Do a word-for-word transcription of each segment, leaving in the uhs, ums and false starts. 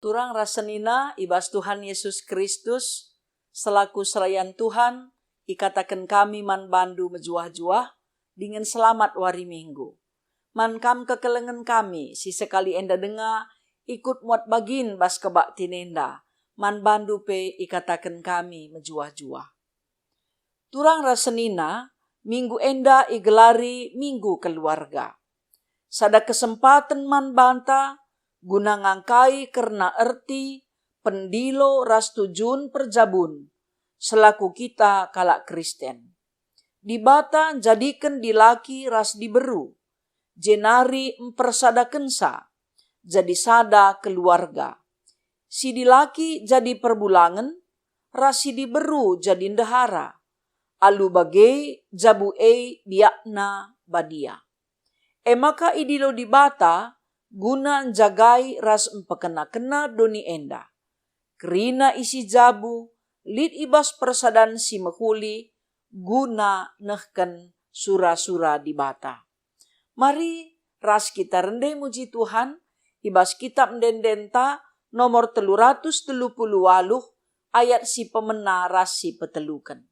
Turang ras senina i bas Tuhan Yesus Kristus, selaku serayan Tuhan, ikataken kami man bandu mejuah-juah, dingen selamat wari Minggu. Man kam kekelengen kami si sekali enda denga ikut muat bagin bas kebaktin enda, man bandu pe ikataken kami mejuah-juah. Turang ras senina, minggu enda igelari Minggu Keluarga. Sada kesempaten man banta guna ngangkai kerna erti, pendilo ras tujun perjabun selaku kita kalak Kristen. Dibata njadiken dilaki ras diberu, jenari mpersadakensa jadi sada keluarga. Si dilaki jadi perbulangen, ras si diberu jadi ndehara. Alu bage jabu e biakna badia. E maka idilo Dibata guna njagai ras mpekena-kena doni enda. Kerina isi jabu lit i bas persadan si mehuli guna nehken sura-sura Dibata. Mari ras kita rende muji Tuhan i bas Kitap Ende-endenta nomor telu ratus telu puluh waluh, ayat si pemena ras si peteluken.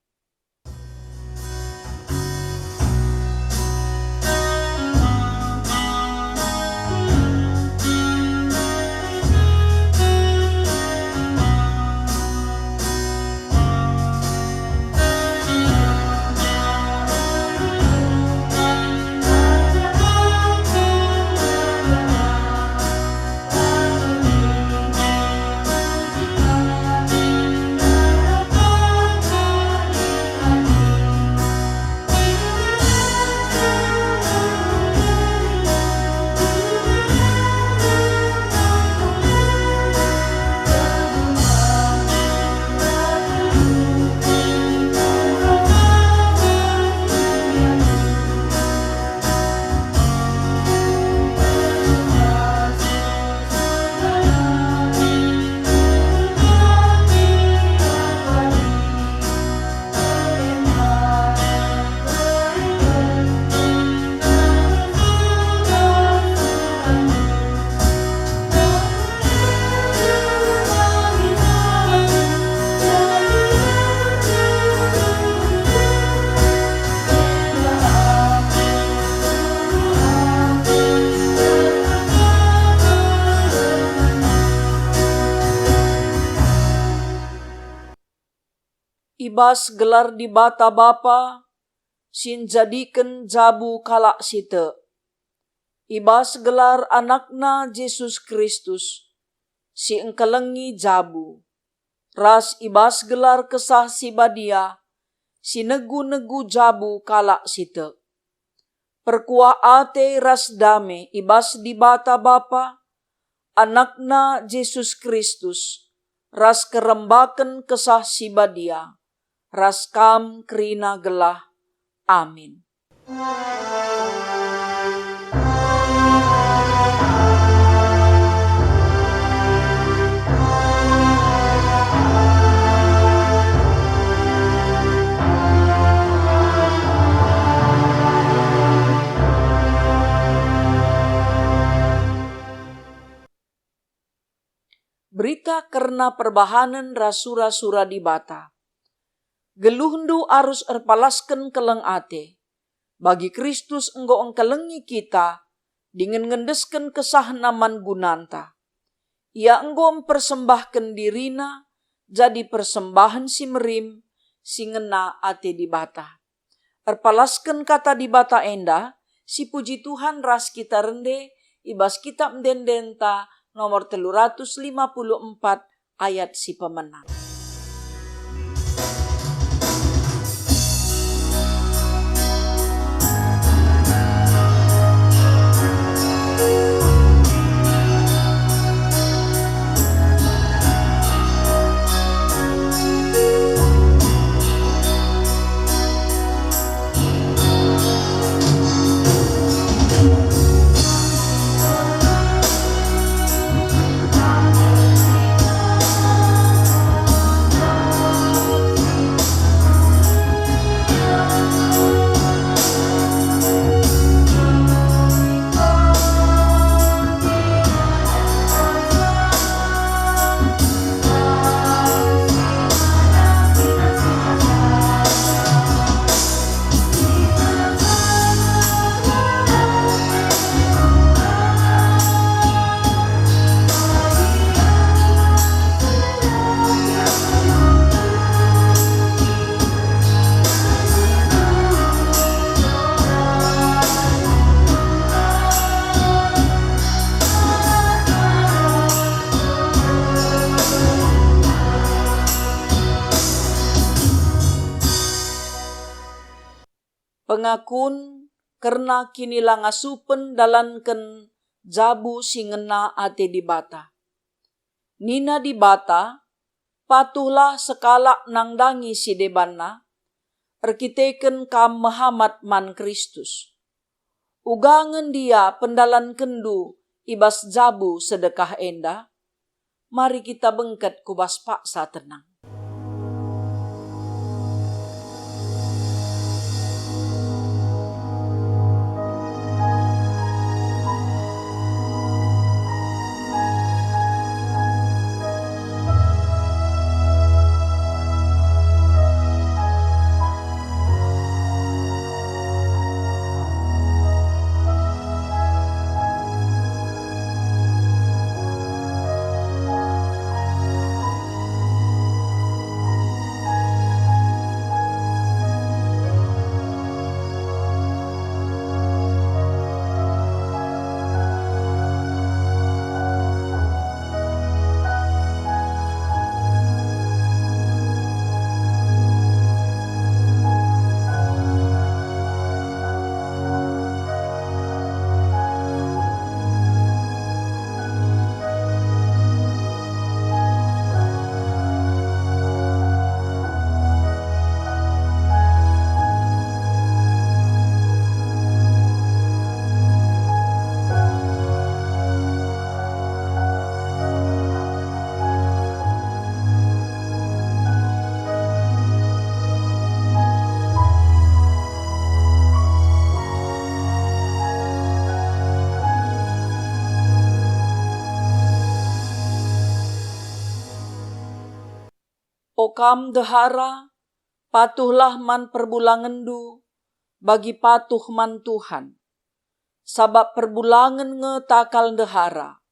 I bas gelar Dibata Bapa, si njadiken jabu kalak si tek, i bas gelar AnakNa Jesus Kristus, si engkelengi jabu, ras i bas gelar Kesah Si Badia, si negu-negu jabu kalak si tek. Perkuah ate ras dame i bas Dibata Bapa, AnakNa Jesus Kristus, ras kerembaken Kesah Si Badia, ras kam kerina gelah. Amin. Berita kerna perbahanen ras sura-sura Dibata. Geluhndu arus erpalasken keleng ate. Bagi Kristus enggo engkelengi kita dingen ngendesken kesahNa man gunanta. Ia enggo mpersembahken diriNa jadi persembahen si merim, si ngena ate Dibata. Erpalasken Kata Dibata enda, sipuji Tuhan ras kita rende i bas Kitap Ende-endenta nomor telu ratus lima puluh empat, ayat si pemena. Pengakun kerna kinilangasupen dalanken jabu si ngena ate Dibata. Nina Dibata, "Patuhlah sekalak nandangi si debanna, erkiteken kam mehamat man Kristus." Uga nge ndia pendalankenndu i bas jabu sedekah enda? Mari kita bengket ku bas paksa tenang. O kam ndehara, patuhlah man perbulangenndu bagi patuh man Tuhan. Sabap perbulangen nge takal ndehara,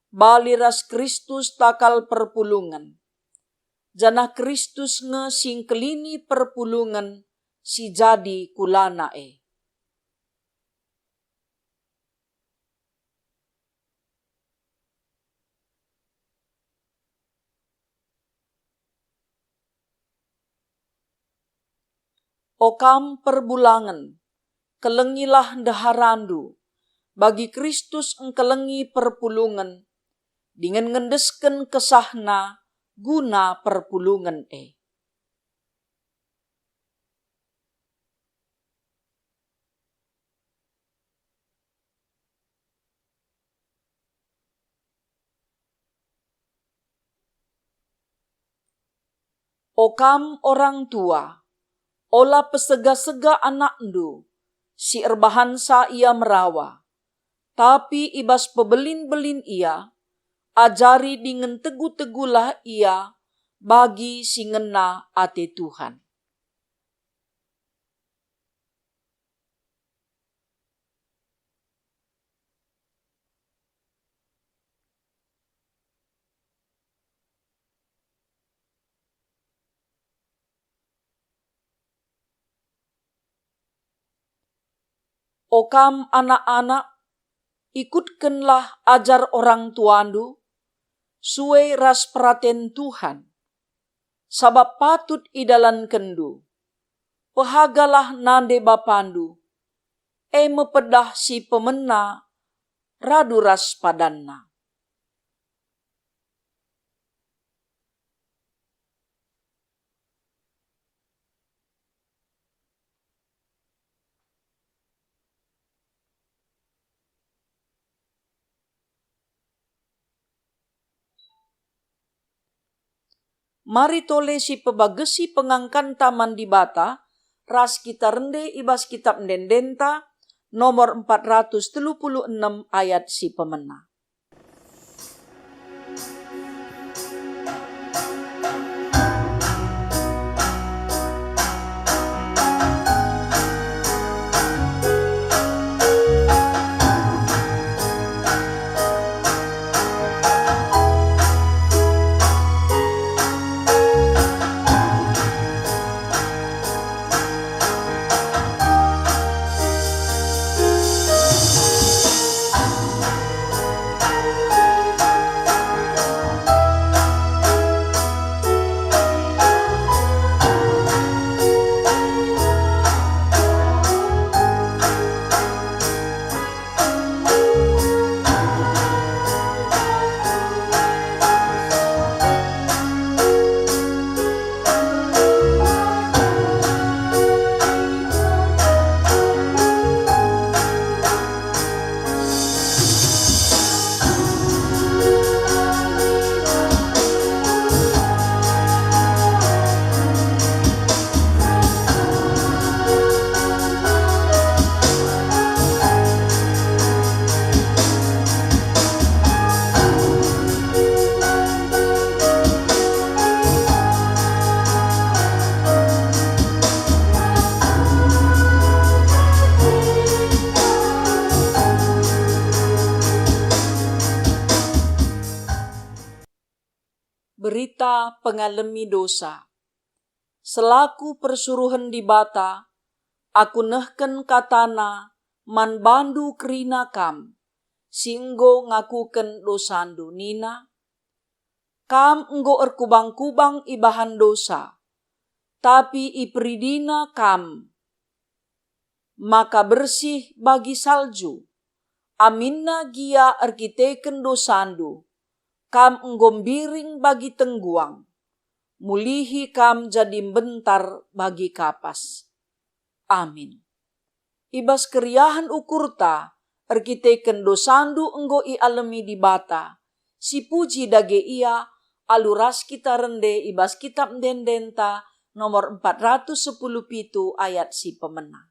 bali ras Kristus takal perpulungen, janah Kristus nge si ngkelini perpulungen si jadi kulana e. O kam perbulangen, kelengilah ndeharandu, bagi Kristus engkelengi perpulungen, dingen ngendesken kesahNa guna perpulungen e. O kam orang tua, ola pesega-sega anakndu, si erbahansa ia merawa, tapi i bas pebelin-belin ia, ajari dingen tegu-tegulah ia bagi si ngena ate Tuhan. O kam anak-anak, ikutkenlah ajar orang tuandu, sue ras peraten Tuhan, sabap patut idalankenndu. Pehagalah nande bapandu, e me pedah si pemena radu ras padanna. Mari tole sipebagesi pengangkanta man Dibata ras kita rende i bas Kitap Ende-endenta nomor empat ratus telu puluh enem ayat si pemena. Berita pengalemi dosa. Selaku persuruhen Dibata, aku nehken kataNa man bandu kerina kam, si enggo ngakuken dosandu, nina, "Kam enggo erkubang-kubang ibahan dosa, tapi iperidina kam maka bersih bagi salju. Aminna gia erkiteken dosandu, kam enggo mbiring bagi tengguang, mulihi kam jadi mbentar bagi kapas." Amin. I bas keriahen ukurta, erkiteken dosandu enggo ialemi Dibata, sipuji dage Ia, alu ras kita rende i bas Kitap Ende-endenta nomor empat ratus sepuluh pitu ayat si pemena.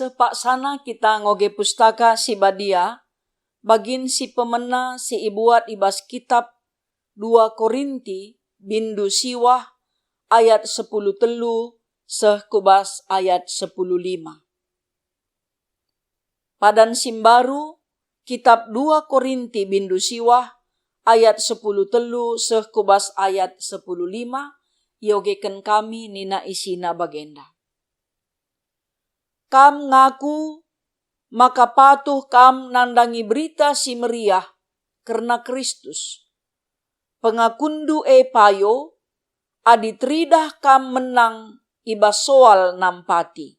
Seh paksana kita ngoge Pustaka Si Badia, bagin si pemena si ibuat i bas Kitap dua Korinti, bindu siwah, ayat sepuluh telu seh ku bas ayat sepuluh lima. Padan si mbaru, Kitap dua Korinti, bindu siwah, ayat sepuluh telu seh ku bas ayat sepuluh lima, iogeken kami, nina isina bagenda. Kam ngaku maka patuh kam nandangi Berita Si Meriah kerna Kristus. Pengakunndu e payo, adi teridah kam menang i bas soal nampati.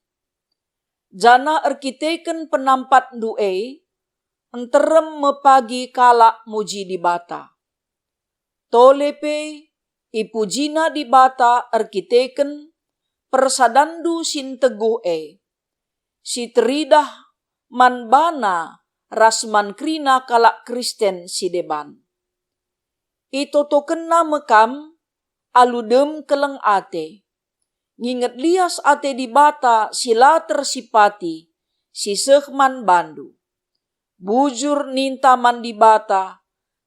Janah erkiteken penampatndu e, nterem me pagi kalak muji Dibata. Tole pe ipujina Dibata erkiteken persadanndu si nteguh e, si teridah man bana ras man kerina kalak Kristen si deban. Itotokenna me kam alu dem keleng ate, nginget lias ate Dibata si la tersipati si seh man bandu. Bujur ninta man Dibata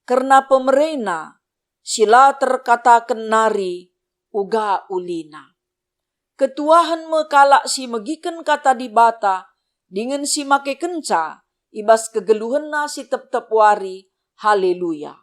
kerna pemereNa si la terkataken nari uga ulina. Ketuahen me kalak si megiken Kata Dibata dingen si makekenca i bas kegeluhenna si tep-tep wari. Haleluya!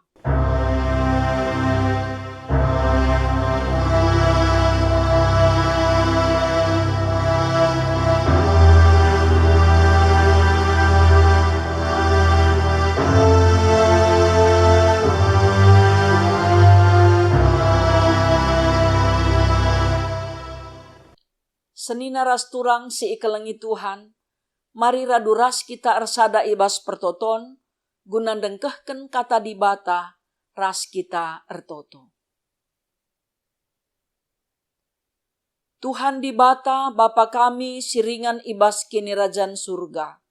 Senina ras turang si ikelengi Tuhan, mari radu ras kita ersada i bas pertoton guna ndengkehken Kata Dibata ras kita ertoto. Tuhan Dibata, Bapa kami si ringan i bas Kinirajan Surga,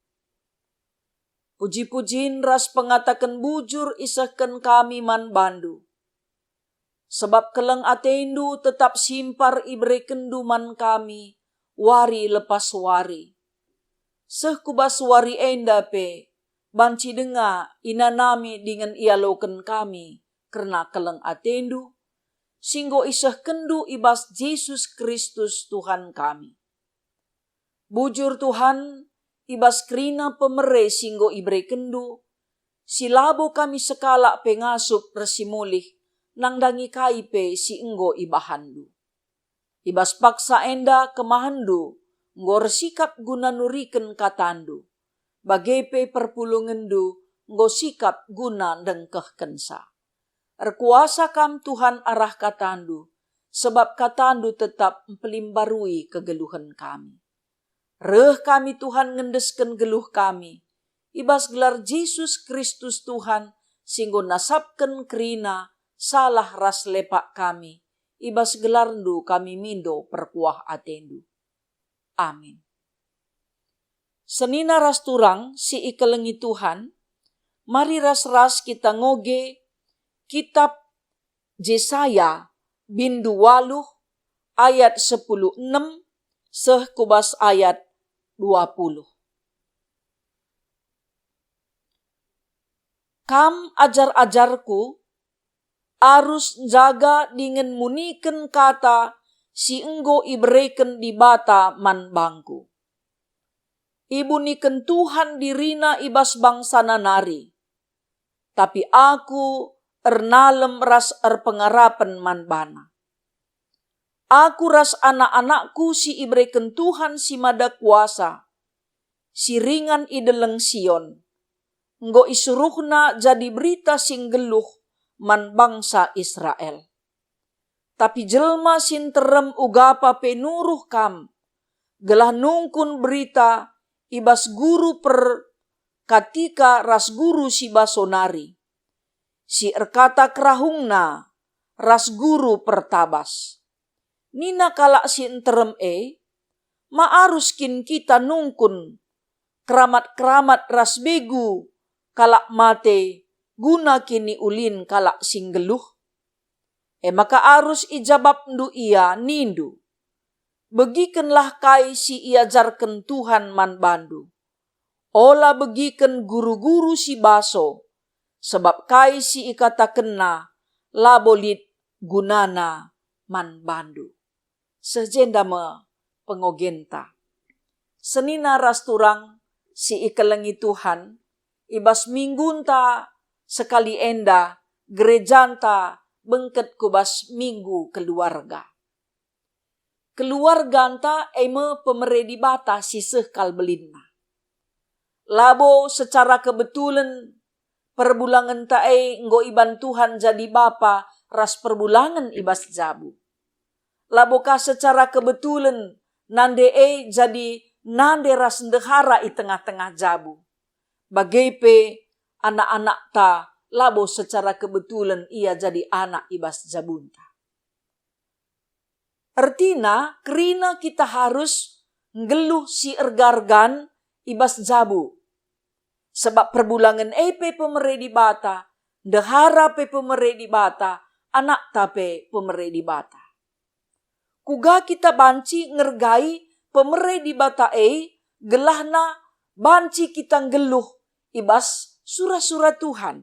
puji-pujin ras pengataken bujur isehken kami man baNdu. Sebab keleng ateNdu tetap simpar iberekenNdu man kami, wari lepas wari. Seh ku bas wari enda pe, banci denga inanami dingen ialoken kami kerna keleng ateNdu, si enggo isehkenNdu i bas Jesus Kristus Tuhan kami. Bujur Tuhan, i bas kerina pemere si enggo iberekenNdu, si labo kami sekalak pe ngasup ras si mulih, nandangi kai pe si enggo ibahanNdu. I bas paksa enda kemahenNdu enggo ersikap guna nuriken kataNdu, bage pe perpulungenNdu enggo sikap guna ndengkehkenca. Erkuasa Kam, Tuhan, arah kataNdu, sebab kataNdu tetap mpelimbarui kegeluhen kami. Reh kami, Tuhan, ngendesken geluh kami, i bas gelar Jesus Kristus Tuhan, si enggo nasapken kerina salah ras lepak kami, i bas gelarNdu kami mindo perkuah ateNdu. Amin. Senina ras turang si ikelengi Tuhan, mari ras-ras kita ngoge kitab Jesaya bindu waluh ayat sepuluh enem seh ku bas ayat dua puluh. Kam ajar-ajarku arus njaga dingen muniken kata si enggo ibereken Dibata man bangku. Ibuniken Tuhan diriNa i bas bangsaNa nari, tapi aku ernalem ras erpengarapen man baNa. Aku ras anak-anakku si ibereken Tuhan si Mada Kuasa, si ringan i deleng Sion, enggo isuruhNa jadi berita si nggeluh man bangsa Israel. Tapi jelma si nterem ugapa pe nuruh kam, gelah nungkun berita i bas guru perkatika ras guru si baso nari, si erkata kerahungna ras guru pertabas. Nina kalak si nterem e, "Ma arus kin kita nungkun keramat-keramat ras begu kalak mate guna kiniulin kalak si nggeluh?" E maka arus ijabapndu ia, nindu, "Begikenlah kai si iajarken Tuhan man bandu. Ola begiken guru-guru si baso, sebab kai si ikatakenna labo lit gunana man bandu." Seh jenda me pengogenta. Senina ras turang si ikelengi Tuhan, i bas minggunta sekali enda gerejanta bengket ku bas Minggu Keluarga. Keluarganta e me pemere Dibata si seh kal belinna. Labo secara kebetulen perbulangenta e enggo iban Tuhan jadi bapa ras perbulangen i bas jabu. Labo ka secara kebetulen nande e jadi nande ras ndehara i tengah-tengah jabu. Bage pe anak-anakta labo secara kebetulen ia jadi anak i bas jabunta. Ertina, kerina kita harus nggeluh si erga-ergan i bas jabu. Sebab perbulangen e pe pemere Dibata, ndehara pe pemere Dibata, anakta pe pemere Dibata. Kuga kita banci ngergai pemere Dibata e, gelahna banci kita nggeluh i bas sura-sura Tuhan,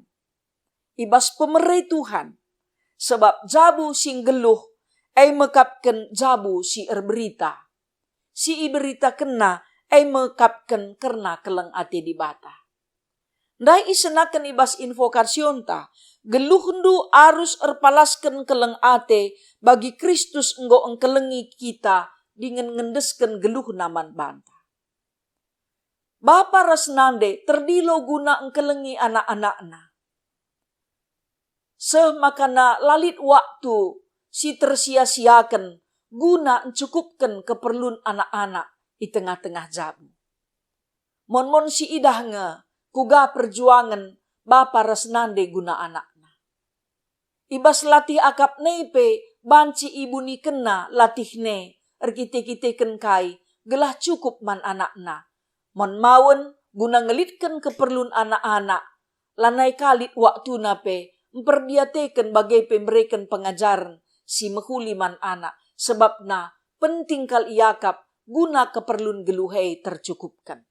i bas pemere Tuhan, sebab jabu si nggeluh e mekapken jabu si erberita. Si iberitakenna e mekapken kerna keleng ate Dibata. Ndai isenaken i bas invokasionta, geluhndu arus erpalasken keleng ate bagi Kristus enggo engkelengi kita dingen ngendesken geluhna man banta. Bapa ras nande terdilo guna engkelengi anak-anakna. Seh makana la lit waktu si tersia-siaken guna ncukupken keperlun anak-anak i tengah-tengah jabu. Mon-mon si idah nge kuga perjuangen bapa ras nande guna anakna. I bas latih akapna e pe banci ibunikenna latihna e erkite-kiteken kai gelah cukup man anakna. Maun-maun guna ngelitken keperlun anak-anak, lanai ka lit waktuna pe mperdiateken bage pe mereken pengajaren si mehuli man anak, sebabna penting kal iakap guna keperlun geluh e tercukupken.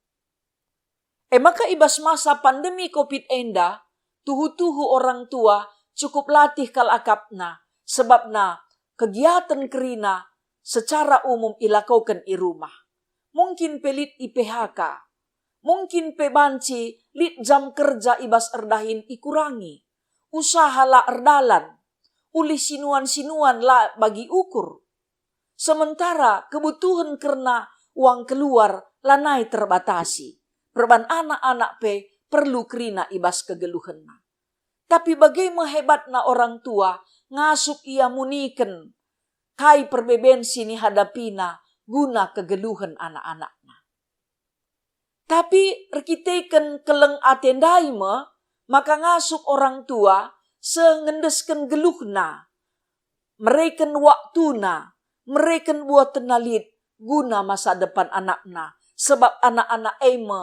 E maka i bas masa pandemi covid enda, tuhu-tuhu orang tua cukup latih kal akapna, sebabna kegiaten kerina secara umum ilakoken i rumah. Mungkin pe lit i P H K, mungkin pe banci lit jam kerja i bas erdahin ikurangi, usaha la erdalan, ulih sinuan-sinuan la bagi ukur. Sementara kebutuhen kerna uang keluar lanai terbatasi, perban anak-anak pe perlu kerina i bas kegeluhenna. Tapi bage me hebatna orang tua, ngasup ia muniken kai perbeben si nihadapina guna kegeluhen anak-anakna. Tapi erkiteken keleng ate ndai me maka ngasup orang tua seh ngendesken geluhna, mereken waktuna, mereken buatenna lit guna masa depan anakna, sebab anak-anak e me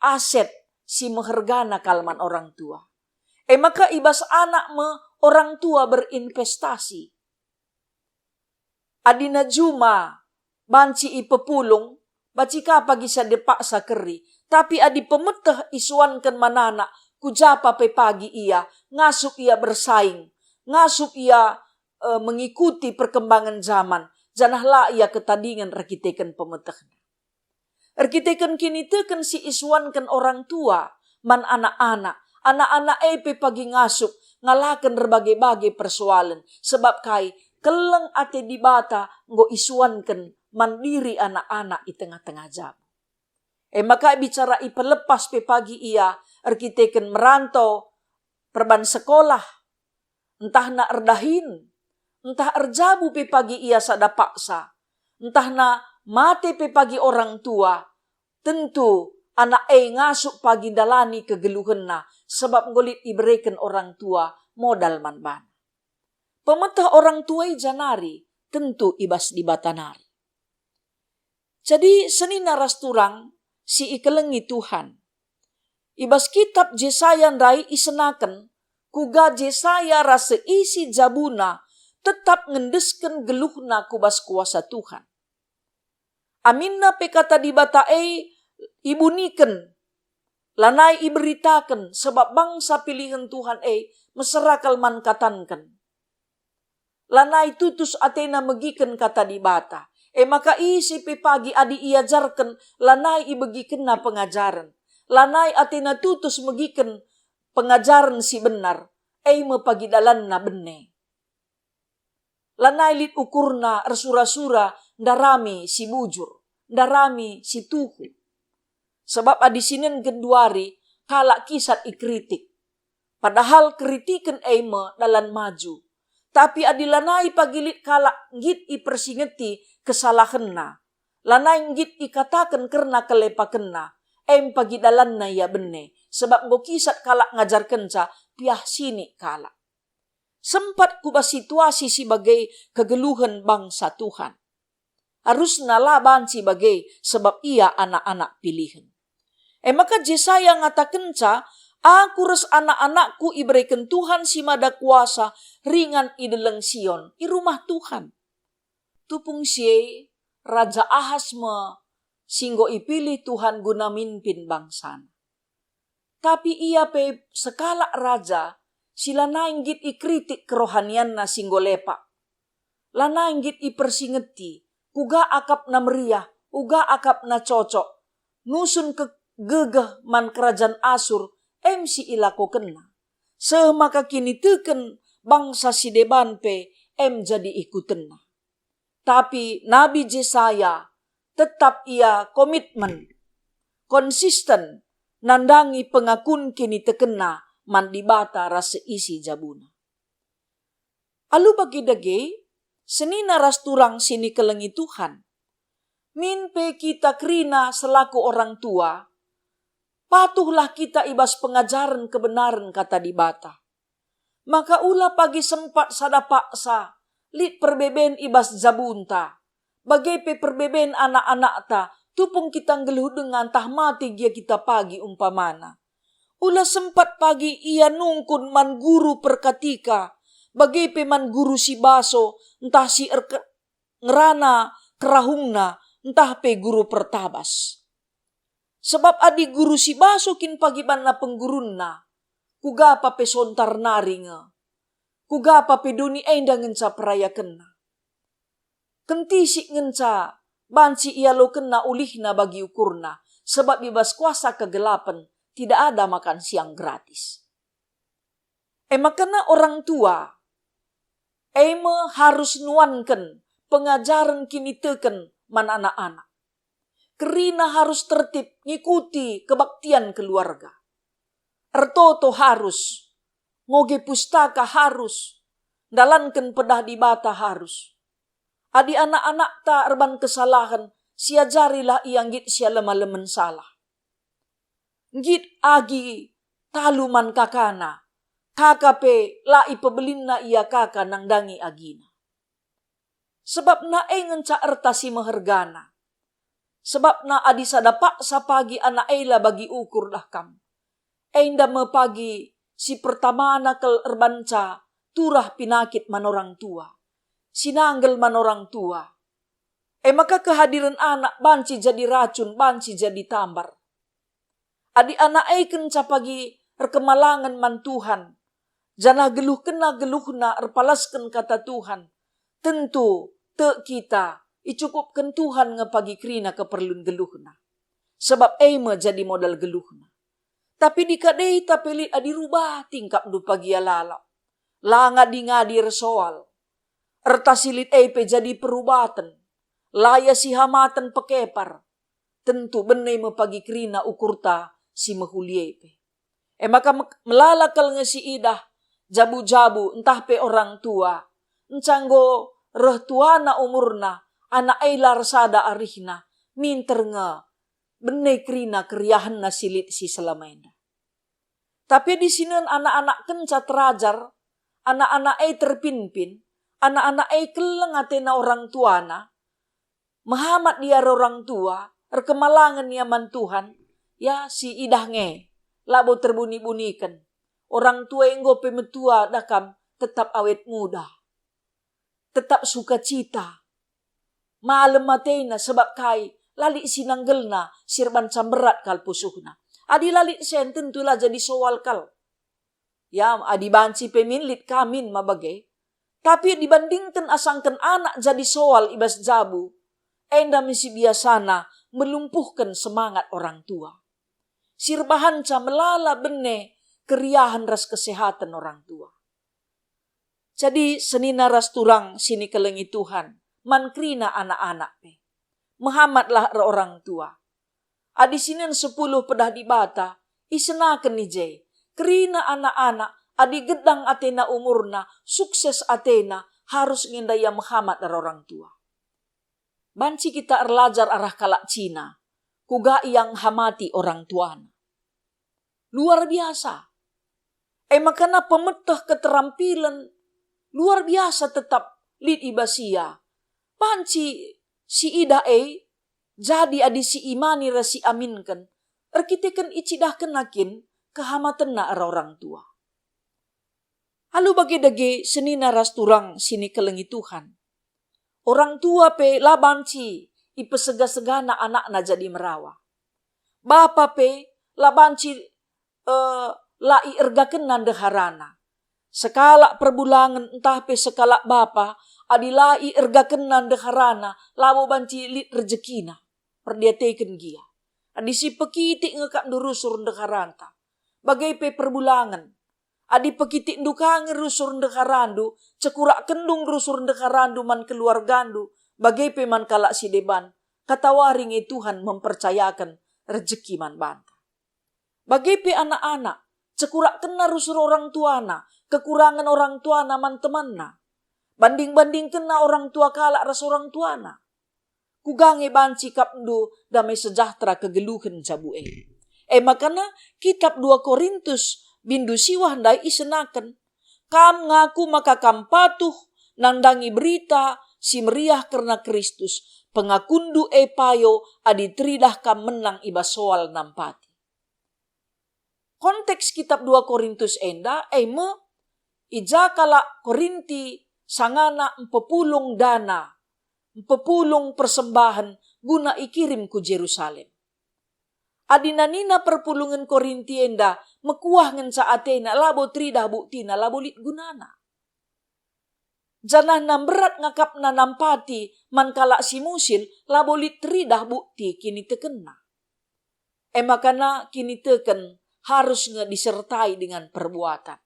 aset si mehergana kal man orang tua. E maka i bas anak me orang tua berinvestasi. Adina juma banci ipepulung, banci ka pagi sada paksa keri. Tapi adi pemeteh isuanken man anak, ku japa pe pagi ia, ngasup ia bersaing, ngasup ia, e, mengikuti perkembangan zaman, janah la ia ketadingen erkiteken pemetehna. Erkiteken kiniteken si isuanken orang tua man anak-anak, anak-anak e pe pagi ngasup ngalaken erbage-bage persoalen, sebab kai? Keleng ate Dibata enggo isuanken man diri anak-anak i tengah-tengah jabu. E maka bicara ipelepas pe pagi ia erkiteken merantau, perban sekolah, ntahna erdahin, ntah erjabu pe pagi ia sada paksa, ntahna mate pe pagi orang tua, tentu anak e ngasup pagi ndalani kegeluhenna, sebab enggo lit ibereken orang tua modal man bana. Pemeteh orang tua i janari tentu i bas Dibata nari. Jadi senina ras turang si ikelengi Tuhan. I bas kitab Jesaya ndai isenaken kuga Jesaya ras seisi jabuna tetap ngendesken geluhna ku bas kuasa Tuhan. Aminna pe kata Dibata e ibuniken, lanai iberitaken, sebab bangsa pilihen Tuhan e mesera kal man katanken. Lanai tutus atena megiken kata Dibata. E maka ise pe pagi adi iajarken, lanai ibegikenna pengajaren. Lanai atena tutus megiken pengajaren si benar, e me pagi dalanna bene. Lanai lit ukurna ersura-sura ndarami si bujur, ndarami si tuhu. Sebab adi sinen genduari kalak kisat ikritik, padahal keritiken e me dalan maju. Tapi adi lanai pagi lit kalak nggit ipersingeti kesalahenna, lanai nggit ikataken kerna kelepakenna, em pagi dalanna ia bene, sebab enggo kisat kalak ngajarkenca piah sinik kalak. Sempat ku bas situasi si bage kegeluhen bangsa Tuhan. Arusna la banci bage, sebab ia anak-anak pilihen. E maka Jesaya ngatakenca, "Aku ras anak-anakku ibereken Tuhan si Mada Kuasa ringan i deleng Sion, i rumah Tuhan." Tupung si e, Raja Ahas me si enggo ipilih Tuhan guna mimpin bangsaNa. Tapi ia pe sekalak raja si lanai nggit ikritik kerohanianna si enggo lepak. Lanai nggit ipersingeti kuga akapna meriah, uga akapna cocok, nusun kegegeh man kerajan Asur, em si ilakokenna. Seh maka kiniteken bangsa si deban pe em jadi ikutenna. Tapi Nabi Jesaya tetap ia komitmen, konsisten nandangi pengakun kinitekenna man Dibata ras seisi jabuna. Alu bage dage, senina ras turang si nikelengi Tuhan, min pe kita kerina selaku orang tua, patuhlah kita i bas pengajaren kebenaren Kata Dibata. Maka ula pagi sempat sada paksa lit perbeben i bas jabunta, bage pe perbeben anak-anakta, tupung kita nggeluh denga ntah mate gia kita pagi umpamana. Ula sempat pagi ia nungkun man guru perkatika, bage pe man guru si baso, ntah si erke-, ngerana kerahungna, ntah pe guru pertabas. Sebab adi guru si baso kin pagi banna penggurunna, kuga pa pe sontar nari nge, kuga pa pe doni enda ngenca perayakenna. Kentisik ngenca banci ialokenna ulihna bagi ukurna, sebab i bas kuasa kegelapen tidak ada makan siang gratis. E maka orang tua, e me harus nuanken pengajaren kiniteken man anak-anak. Kerina harus tertib ngikuti kebaktian keluarga. Ertoto harus, ngoge pustaka harus, ndalanken pedah Dibata harus. Adi anak-anakta erban kesalahen, siajarilah ia nggit sialem-alemen salah. Nggit agi talu man kakana, kaka pe la ipebelinna ia kaka nandangi agina. Sebabna e ngenca erta si mehergana. Sebabna adi sada paksa pagi anak ela bagi ukur dah kam, enda me pagi si pertamana kal erbanca turah pinakit man orang tua, sinanggel man orang tua. E maka kehadiren anak banci jadi racun, banci jadi tambar. Adi anak e kenca pagi erkemalangen man Tuhan, janah geluhkenna geluhna erpalasken kata Tuhan, tentu tek kita icukupken Tuhan nge pagi kerina keperlun geluhna. Sebab e me jadi modal geluhna. Tapi dikadei ta pe lit adi rubah tingkapndu pagi ia lalap. La ngadi-ngadi ersoal. Erta si lit e pe jadi perubaten. La ia sihamaten pekepar. Tentu bene me pagi kerina ukurta si mehuli e pe. E maka me-, melala kal nge si idah jabu-jabu ntah pe orang tua. Enca enggo reh tuana umurna, anak e la ersada arihna, minter nge bene kerina keriahenna si lit si selama enda. Tapi adi sinen anak-anak kenca terajar, anak-anak e terpinpin, anak-anak e keleng atena orang tuana, mehamat ia ras orang tua, erkemalangen ia man Tuhan, ya si idah nge, labo terbuni-buniken. Orang tua enggo pe metua dah kam tetap awet muda, tetap sukacita. Malem atena sebab kai? La lit sinanggelna si erbanca mberat kal pusuhna. Adi la lit sen tentu la jadi soal kal. Ya, adi banci pe min lit ka min ma bage. Tapi dibandingken asangken anak jadi soal i bas jabu, enda me si biasana melumpuhken semangat orang tua. Si erbahanca melala bene keriahen ras kesehaten orang tua. Jadi senina ras turang si nikelengi Tuhan, man kerina anak-anak pe. Mehamatlah ras orang tua. Adi sinen sepuluh pedah Dibata, isenaken i je. Kerina anak-anak, adi gedang atena umurna, sukses atena, harus nge enda ia mehamat ras orang tua. Banci kita erlajar arah kalak Cina, kuga ia nghamati orang tuana. Luar biasa. E maka pemeteh keterampilen luar biasa tetap lit i bas ia. Banci si idah e jadi adi si imani ras si aminken, erkiteken icidahkenna kin kehamatenna ras orang tua. Alu bage dage senina ras turang si nikelengi Tuhan. Orang tua pe la banci ipesega-segana anakna jadi merawa. Bapa pe la banci, eh, la iergakenna ndeharana. Sekalak perbulangen ntah pe sekalak bapa, adi la iergakenna ndeharana, labo banci lit rejekina. Perdiateken gia. Adi si pekitik nge kap ndu rusur ndeharanta. Bage pe perbulangen. Adi pekitikndu ka nge rusur ndeharandu, cekurakkenndu nge rusur ndeharandu man keluargandu, bage pe man kalak si deban, katawari nge Tuhan mempercayaken rejeki man banta. Bage pe anak-anak, cekurakkenna rusur orang tuana, kekurangen orang tuana man temanna. Banding-bandingkenna orang tua kalak ras orang tuana. Kuga nge banci kap ndu damai sejahtera kegeluhen jabu e. E maka kitab dua Korintus bindu siwah ndai isenaken, Kam ngaku maka kam patuh nandangi Berita Si Meriah kerna Kristus, pengakunndu e payo adi teridah kam menang i bas soal nampati. Konteks kitab dua Korintus enda e me, i ja kalak Korinti sangana mpepulung dana, mpepulung persembahen guna ikirim ku Jerusalem. Adi nina perpulungen Korinti enda mekuah ngenca atena, labo teridah buktina, labo lit gunana. Janahna mberat ngakapna nampati man kalak si musil, labo lit teridah bukti kinitekenna. E maka na kiniteken harus nge disertai dengan perbuatan.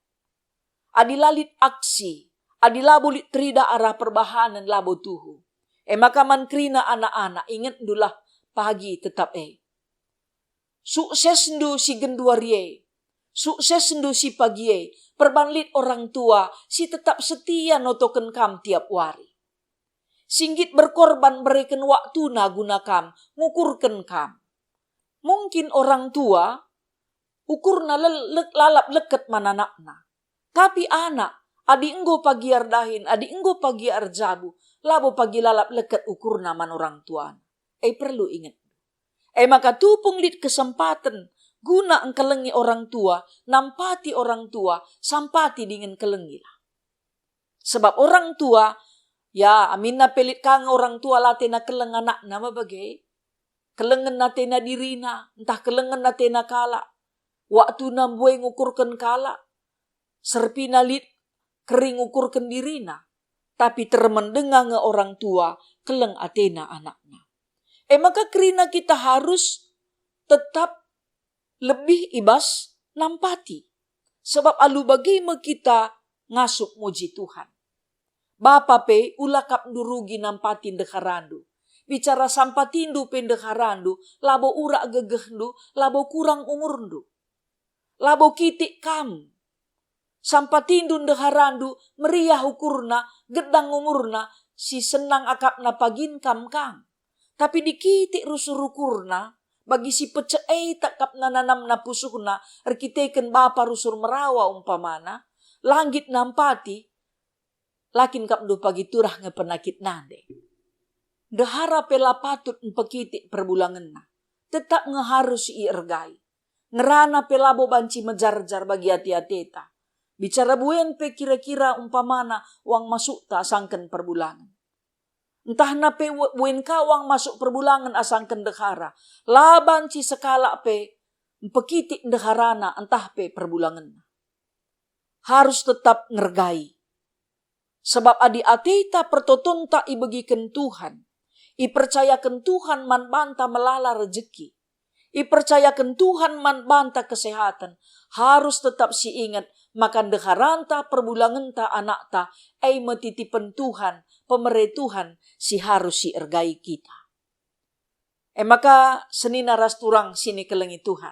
Adi la lit aksi, adi labo lit teridah arah perbahanen, labo tuhu. E maka man kerina anak-anak, ingetndulah pagi tetap e. Suksesndu si genduari e, suksesndu si pagi e, perban lit orang tua si tetap setia notoken kam tiap wari. Si nggit berkorban mereken waktuna guna kam, ngukurken kam. Mungkin orang tua ukurna lel-, lek-, lalap leket man anakna. Tapi anak, adi enggo pagi erdahin, adi enggo pagi erjabu, labo pagi lalap leket ukurna man orang tuana. E perlu inget. E maka tupung lit kesempaten guna engkelengi orang tua, nampati orang tua, sampati dingen kelengilah. Sebab orang tua, ya, aminna pe lit ka nge orang tua la atena keleng anakna me bage. Kelengen atena dirina, ntah kelengen atena kalak. Waktuna mbue ngukurken kalak, serpina lit keri ngukurken dirina, tapi termen denga nge orang tua keleng atena anakna. E maka kerina kita harus tetap lebih i bas nampati, sebab alu bage me kita ngasup muji Tuhan. Bapa pe, ula kap ndu rugi nampati ndeharandu. Bicara sampatindu pe ndeharandu, labo urak gegehndu, labo kurang umurndu. Labo kitik kam. Sampatindu ndeharandu meriah ukurna, gedang umurna, si senang akapna pagin kam kang. Tapi dikitik rusur ukurna, bagi si pecek e takapna nanamna pusuhna erkiteken bapa rusur merawa umpamana, la nggit nampati, la kin kap ndu pagi turah nge penakit nande. Ndehara pe la patut mpekitik perbulangenna, tetap nge harus iergai. Ngerana pe labo banci mejarjar bagi ate-ateta. Bicara buen pe kira-kira umpamana uang masukta asangken perbulangen. Ntahna pe we-, buen ka uang masuk perbulangen asangken ndehara, la banci sekalak pe mpekitik ndeharana ntah pe perbulangenna. Harus tetap ngergai. Sebab adi ateta pertotonta ibegiken Tuhan, ipercayaken Tuhan man banta melala rejeki, ipercayaken Tuhan man banta kesehaten, harus tetap siinget maka ndeharanta, perbulangenta, anakta, e me titipen Tuhan, pemere Tuhan si harus iergai kita. E maka senina ras turang si nikelengi Tuhan.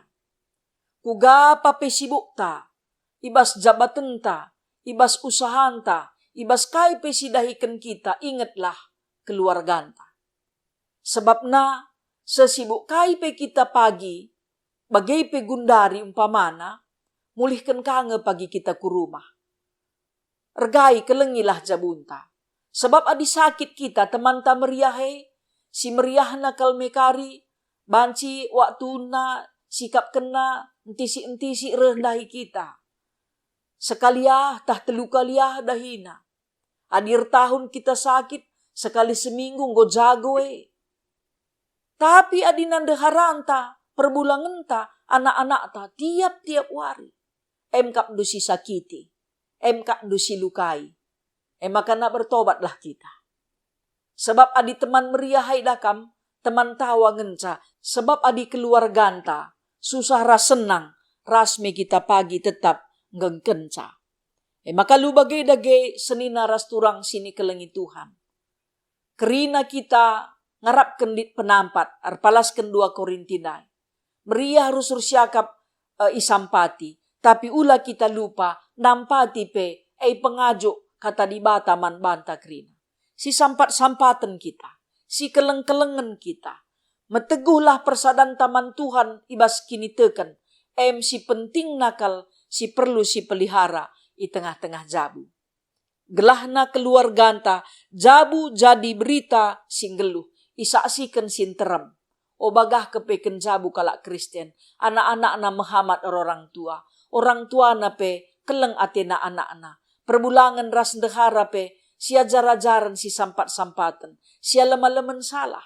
Kuga pa pe sibukta, i bas jabatenta, i bas usahanta, i bas kai pe si dahiken kita, ingetlah keluarganta. Sebabna, sesibuk kai pe kita pagi, bage pe gundari umpamana, mulihken ka nge pagi kita ku rumah. Ergai, kelengilah jabunta. Sebab adi sakit kita, temanta meriah e, si meriahna kal me kari, banci waktuna, sikapkenna, entisik-entisik reh ndahi kita. Sekali ah, tah telu kali ah dahina. Adi ertahun kita sakit, sekali seminggu enggo jago e. Tapi adi ndeharanta, perbulangenta, anak-anakta, tiap-tiap wari, em kap ndu sisakiti, em kap ndu silukai, e maka na bertobatlah kita. Sebab adi teman meriah ai dah kam, teman tawa ngenca, sebab adi keluarganta, susah ras senang, ras me kita pagi tetap nggengkenca. E maka lu bage dage senina ras turang si nikelengi Tuhan. Kerina kita ngarapken lit penampat, erpalasken dua Korinti ndai. Meriah rusur siakap, e, isampati, tapi ula kita lupa nampati pe, e, pengajuk kata Dibata man banta kerina. Sisampat-sampaten kita, sikeleng-kelengen kita. Meteguhlah persadanta man Tuhan i bas kiniteken, em si pentingna kal si perlu sipelihara, i tengah-tengah jabu. Gelahna keluarganta jabu jadi berita si nggeluh, isaksiken si nterem. O bagah kepeken jabu kalak Kristen, anak-anakna mehamat orang tua, orang tuana pe keleng atena anakna, perbulangen ras ndehara pe siajar-ajaren sisampat-sampaten, sialem-alemen salah.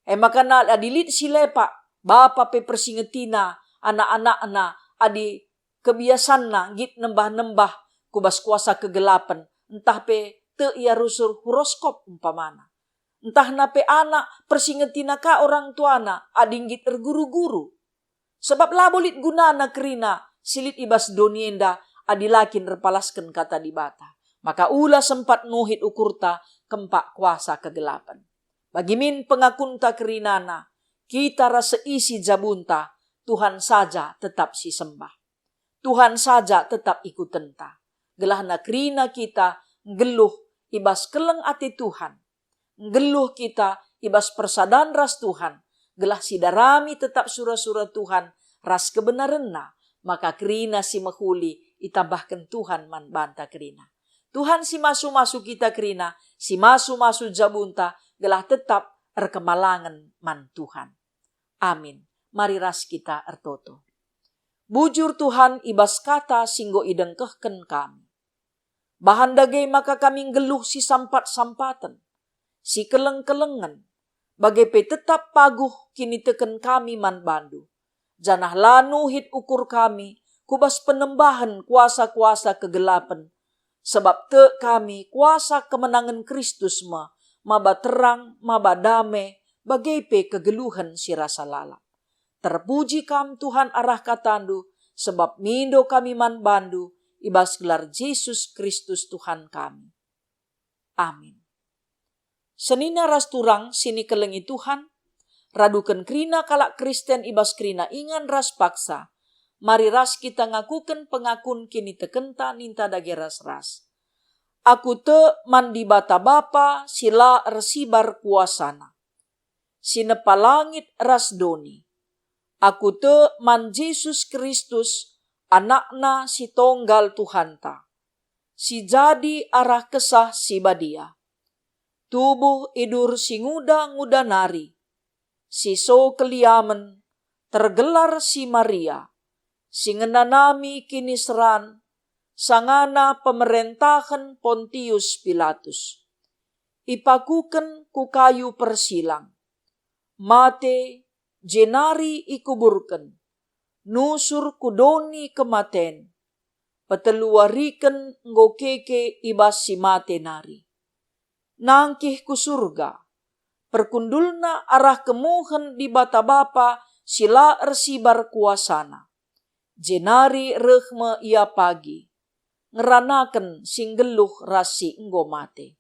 E maka adi lit si lepak, bapa pe persingetina anak-anakna adi kebiasanna nggit nembah-nembah ku bas kuasa kegelapen, ntah pe tek ia rusur horoskop umpamana. Ntahna pe anak persingetina ka orang tuana adi nggit erguru-guru. Sebab labo lit gunana kerina si lit i bas doni enda adi la kin erpalasken Kata Dibata. Maka ula sempat nuhit ukurta kempak kuasa kegelapen. Bagi min pengakunta kerinana, kita ras seisi jabunta, Tuhan saja tetap sisembah. Tuhan saja tetap ikutenta. Gelahna kerina kita nggeluh i bas keleng ate Tuhan. Nggeluh kita i bas persadan ras Tuhan, gelah sidarami tetap sura-sura Tuhan ras kebenarenNa, maka kerina si mehuli itambahken Tuhan man banta kerina. Tuhan si masu-masu kita kerina, si masu-masu jabunta, gelah tetap erkemalangen man Tuhan. Amin. Mari ras kita ertoto. Bujur Tuhan i bas kata si enggo idengkehken kami. Bahan dage maka kami nggeluh sisampat-sampaten, sikeleng-kelengen, bage pe tetap paguh kiniteken kami man bandu, janah la nuhit ukur kami ku bas penembahen kuasa-kuasa kegelapen, sebab tek kami kuasa kemenangen Kristus me maba terang, maba dame, bage pe kegeluhen si rasa lalap. Terpuji Kam, Tuhan, arah katandu, sebab mindo kami man bandu i bas gelar Jesus Kristus Tuhan kami. Amin. Senina ras turang si nikelengi Tuhan, raduken kerina kalak Kristen i bas kerina ingan ras paksa, mari ras kita ngakuken pengakun kinitekenta ninta dage ras-ras. Aku tek man Dibata Bapa si la ersibar kuasaNa, si nepa langit ras doni. Aku tek man Jesus Kristus, AnakNa si tonggal Tuhanta, si jadi arah Kesah Si Badia. Tubuh idur si nguda-nguda nari, si so keliamen, tergelar si Maria, si ngenanami kiniseran, sangana pemerentahen Pontius Pilatus. Ipakuken ku kayu persilang, mate, jenari ikuburken, nusur ku doni kematen, petelu wariken enggo keke i bas si mate nari. Nangkih ku Surga, perkundulna arah kemuhen Dibata Bapa si la ersibar kuasaNa. Jenari reh me Ia pagi, ngeranaken si nggeluh ras si enggo mate.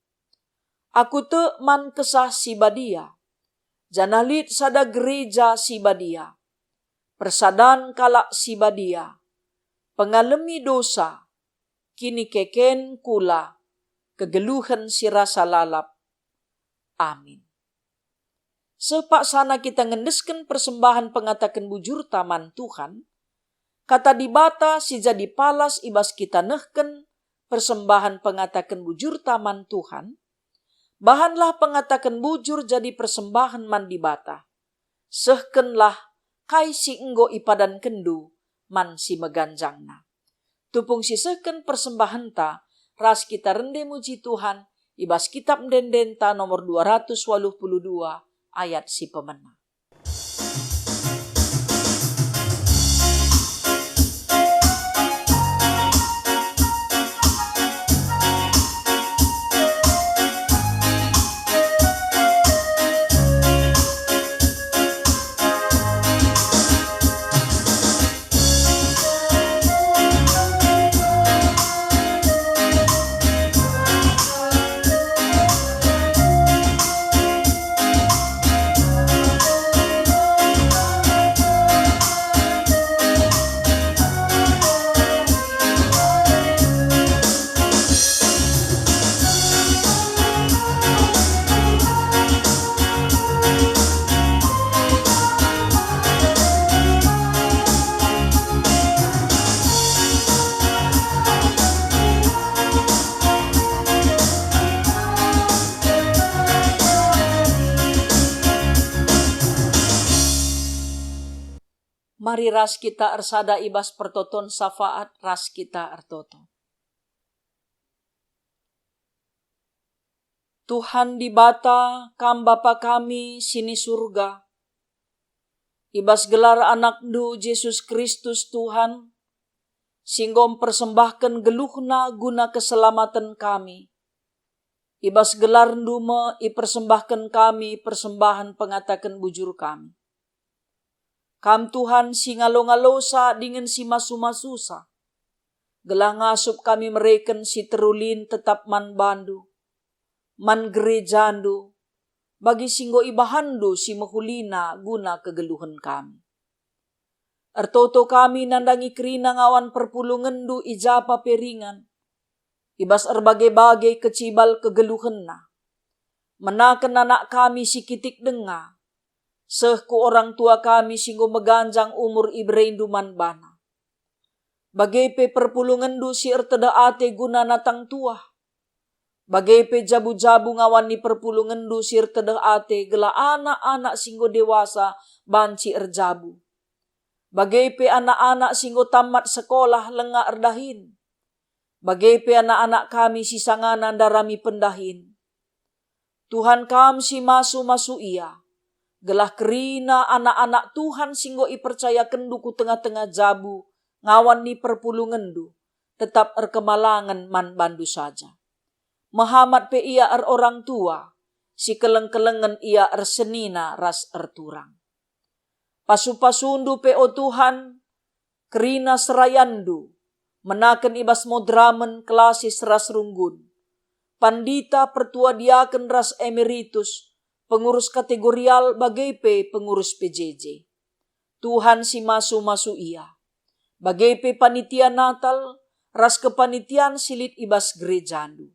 Aku tek man Kesah Si Badia, janah lit sada gereja si badia, persadan kalak si badia, pengalemi dosa, kinikeken kula, kegeluhen si rasa lalap. Amin. Seh paksana kita ngendesken persembahen pengataken bujurta man Tuhan, Kata Dibata si jadi palas i bas kita nehken persembahen pengataken bujurta man Tuhan, bahanlah pengataken bujur jadi persembahen man Dibata. Sehkenlah kai si enggo ipadankenndu man si meganjangna. Tupung sisehken persembahenta, ras kita rende muji Tuhan i bas Kitap Ende-endenta nomor dua ratus waluh puluh dua ayat si pemena. Mari ras kita ersada i bas pertoton syafaat ras kita ertoto. Tuhan Dibata, Kam Bapa kami si ni Surga, i bas gelar AnakNdu Jesus Kristus Tuhan, si enggo mpersembahken geluhNa guna keselamaten kami, i bas gelarNdu me ipersembahken kami persembahen pengataken bujur kami. Kam Tuhan si ngalo-ngalosa dingen si masu-masusa, gelah ngasup kami mereken si terulin tetap man bandu, man gerejandu, bagi si enggo ibahanndu si mehulina guna kegeluhen kami. Ertoto kami nandangi kerina ngawan perpulungenndu i japa pe ringan, i bas erbage-bage kecibal kegeluhenna. Menaken anak kami si kitik denga, seh ku orang tua kami si enggo meganjang umur iberendu man bana. Bage pe perpulungenndu si ertedeh ate guna natang tuah. Bage pe jabu-jabu ngawan ni perpulungenndu si ertedeh ate gelah anak-anak si enggo dewasa banci erjabu. Bage pe anak-anak si enggo tamat sekolah langa erdahin. Bage pe anak-anak kami si sangana ndarami pendahin. Tuhan, Kam si masu-masu ia, gelah kerina anak-anak Tuhan si enggo ipercayakenndu ku tengah-tengah jabu ngawan ni perpulungenndu, tetap erkemalangen man bandu saja. Mehamat pe ia erorang tua, si keleng-kelengen ia ersenina ras erturang. Pasu-pasundu pe, o Tuhan, kerina serayandu, menaken i bas moderamen, kelasis ras runggun, pandita, pertua diaken ras emeritus, pengurus kategorial bage pe pengurus P J J. Tuhan si masu-masu ia, bage pe panitia Natal ras kepanitian si lit i bas gerejandu.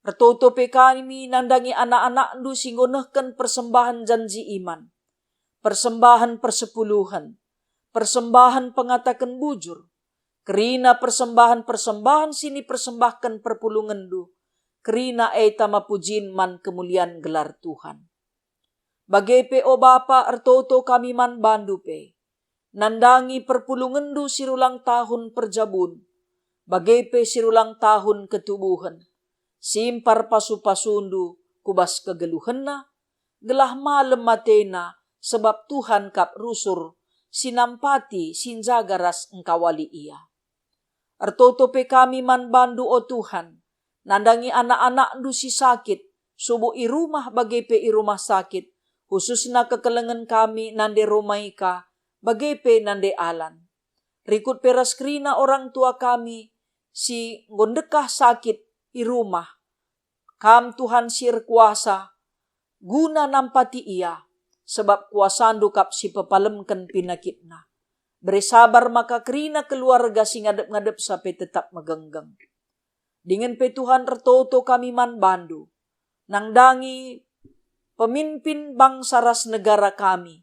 Ertoto pe kami nandangi anak-anakndu si enggo nehken persembahen janji iman, persembahen persepuluhen, persembahen pengataken bujur, kerina persembahen-persembahen si nipersembahken perpulungenndu, kerina e tama pujin man kemulian gelar Tuhan. Bage pe, o Bapa, ertoto kami man bandu pe, nandangi perpulungenndu si rulang tahun perjabun, bage pe si rulang tahun ketubuhen, simpar pasu-pasundu ku bas kegeluhenna, gelah malem atena, sebab Tuhan kap rusur, si nampati, si njaga ras engkawali ia. Ertoto pe kami man bandu, o Tuhan, nandangi anak-anakndu si sakit, subuk i rumah bage pe i rumah sakit, khususna kekelengen kami nande Romaika, bage pe nande Alan. Rikut pe ras kerina orang tua kami si enggo ndekah sakit i rumah. Kam Tuhan si erkuasa, guna nampati ia, sebab kuasandu kap si pepalemken pinakitna. Bere sabar maka kerina keluarga si ngadep-ngadepsa pe tetap megenggeng. Dingen pe Tuhan ertoto kami man bandu, nandangi pemimpin bangsa ras negara kami,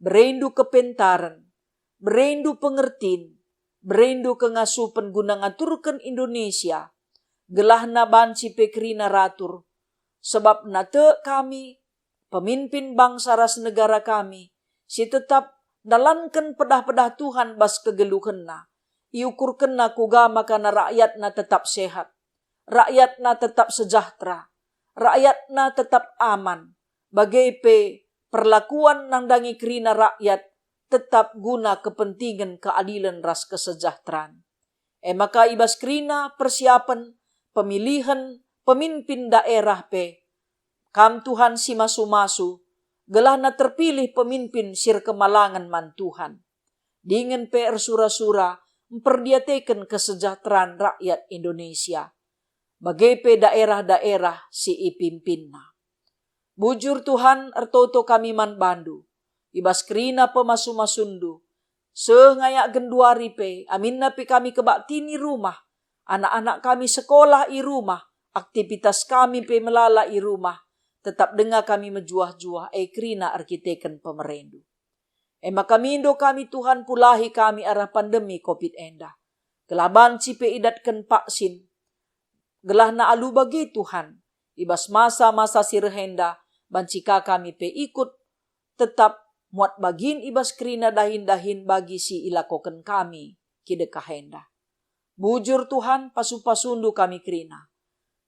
berendu kepentaren, berendu pengertin, berendu kengasupen guna ngaturken Indonesia, gelahna banci pe kerina ratur, sebab na tek kami, pemimpin bangsa ras negara kami, si tetap ndalanken pedah-pedah Tuhan bas kegeluhenna, iukurkenna kuga maka rakyatna tetap sehat, rakyatna tetap sejahtera, rakyatna tetap aman, bage pe perlakuan nandangi kerina rakyat tetap guna kepentingen keadilen ras kesejahteraan. E maka i bas kerina persiapen pemilihen pemimpin daerah pe, Kam Tuhan si masu-masu, gelahna terpilih pemimpin si erkemalangen man Tuhan, dingen pe ersura-sura mperdiateken kesejahteraan rakyat Indonesia, bage pe daerah-daerah si ipimpinna. Bujur Tuhan, ertoto kami man bandu, i bas kerina pemasu-masundu, seh ngayak genduari pe, aminna pe kami kebaktin i rumah, anak-anak kami sekolah i rumah, aktivitas kami pe melala i rumah, tetap denga kami mejuah-juah, e kerina erkiteken pemerendu. E maka mindo kami, Tuhan, pulahi kami arah pandemi covid enda. Gelah banci pe idatken vaksin. Gelahna alu bage, Tuhan, i bas masa-masa si reh enda banci ka kami pe ikut tetap muat bagin i bas kerina dahin-dahin bagi si ilakoken kami kidekah enda. Bujur Tuhan, pasu-pasundu kami kerina.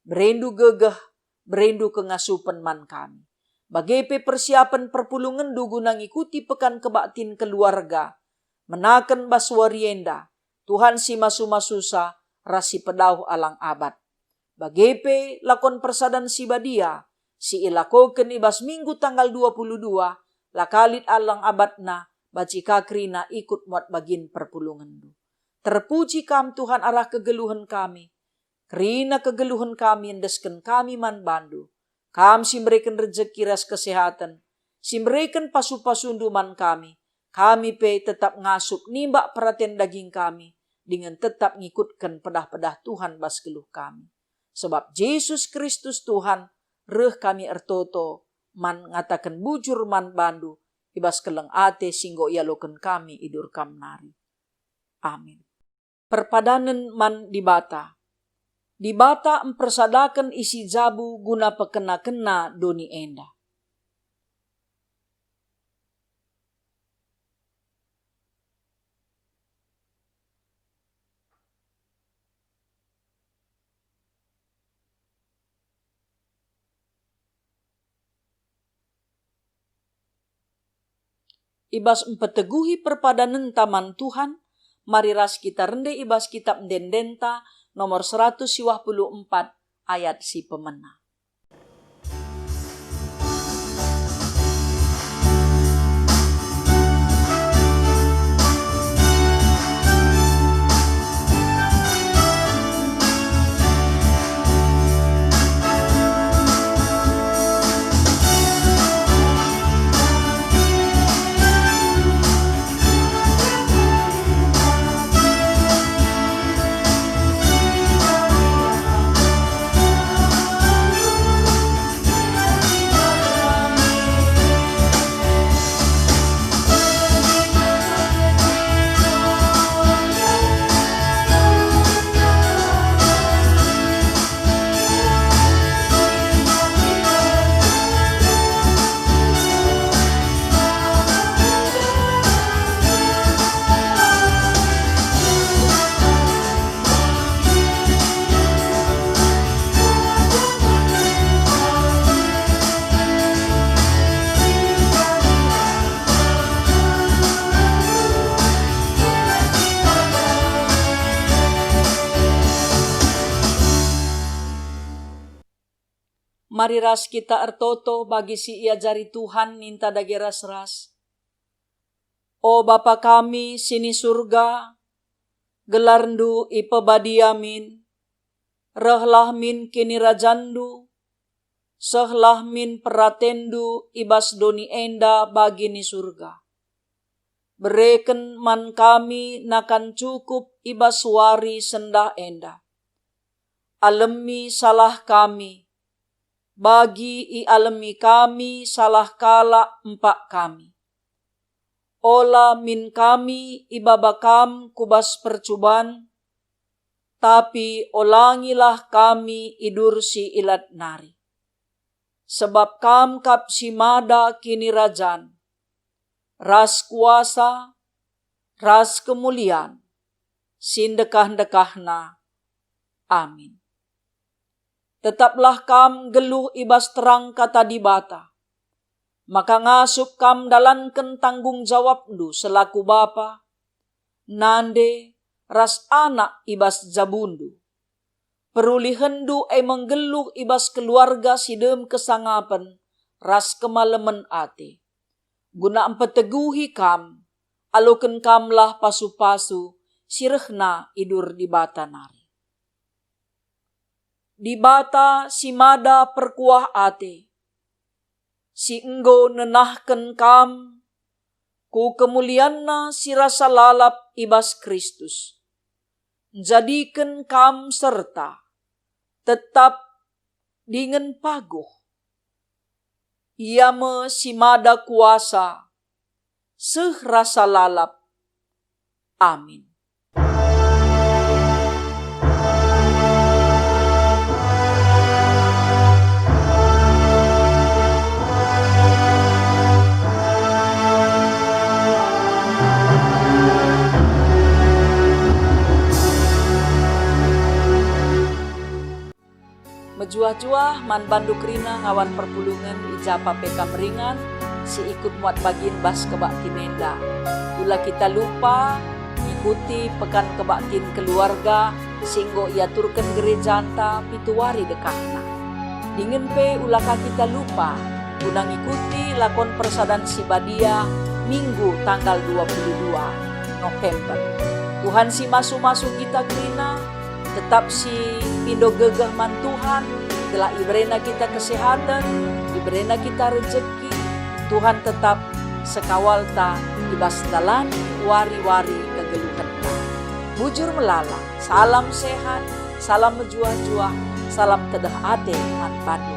BereNdu gegeh, bereNdu kengasupen man kami. Bage pe persiapen perpulungenNdu guna ngikuti Pekan Kebaktin Keluarga, menaken bas wari enda, Tuhan si masu-masusa ras si pedauh alang abad. Bage pe lakon persadan si badia si ilakoken i bas Minggu tanggal dua puluh dua, la ka lit alang abadna, banci ka kerina ikut muat bagin perpulungenNdu. Terpuji Kam, Tuhan, arah kegeluhen kami. Kerina kegeluhen kami endesken kami man baNdu. Kam si mereken rejeki ras kesehaten, si mereken pasu-pasundu man kami, kami pe tetap ngasup nimbak peraten daging kami, dingen tetap ngikutken pedah-pedah Tuhan bas geluh kami. Sebab Jesus Kristus Tuhan, reh kami ertoto man ngataken bujur man baNdu i bas keleng ate si enggo ialoken kami i bas Kam nari. Amin. Perpadanen man Dibata. Dibata mpersadaken isi jabu guna pekena-kena doni enda. I bas mpeteguhi perpadanenta man Tuhan, mari ras kita rende i bas Kitap Ende-endenta nomor seratus siwah puluh empat ayat si pemena. Mari ras kita ertoto bagi si iajari Tuhan, ninta dage ras-ras. O Bapa kami si ni Surga, gelarNdu ipebadia min, rehlah min kinirajanNdu, sehlah min peratenNdu i bas doni enda bagi ni Surga. Bereken man kami nakan cukup i bas wari sendah enda. Alemi salah kami, bagi ialemi kami salah kalak empak kami. Ola min kami ibaba Kam ku bas percuban, tapi olangilah kami i bas si ilat nari. Sebab Kam kap si mada kinirajan, ras kuasa, ras kemulian, si ndekah-ndekahna. Amin. Tetaplah Kam nggeluh i bas terang Kata Dibata, maka ngasup Kam ndalanken tanggung jawabNdu selaku Bapa, Nande, ras Anak i bas jabundu. PerulihenNdu e me nggeluh i bas keluarga si dem kesangapen ras kemalemen ate, guna mpeteguhi kam, aloken kamlah pasu-pasu si rehna i bas Dibata nari. Dibata si mada perkuah ate, si enggo nenahken kam ku kemulianNa si rasa lalap i bas Kristus, njadiken kam serta, tetap, dingen paguh. Ia me si mada kuasa, seh rasa lalap. Amin. Mejuah-juah man bandu kerina ngawan perpulungen i ja pa pe kam ringan si ikut muat bagin bas kebaktin enda. Ula kita lupa ngikuti Pekan Kebaktin Keluarga si enggo iaturken gerejanta pitu wari dekahna. Dingen pe ula ka kita lupa guna ngikuti lakon persadan si badia Minggu tanggal dua puluh dua November. Tuhan si masu-masu kita kerina, tetap si pindo gegeh man Tuhan, gelah iberena kita kesehatan, iberena kita rejeki. Tuhan tetap sekawalta i bas dalan wari-wari kegeluhenta. Bujur melala, salam sehat, salam mejuah-juah, salam tedeh ate man bandu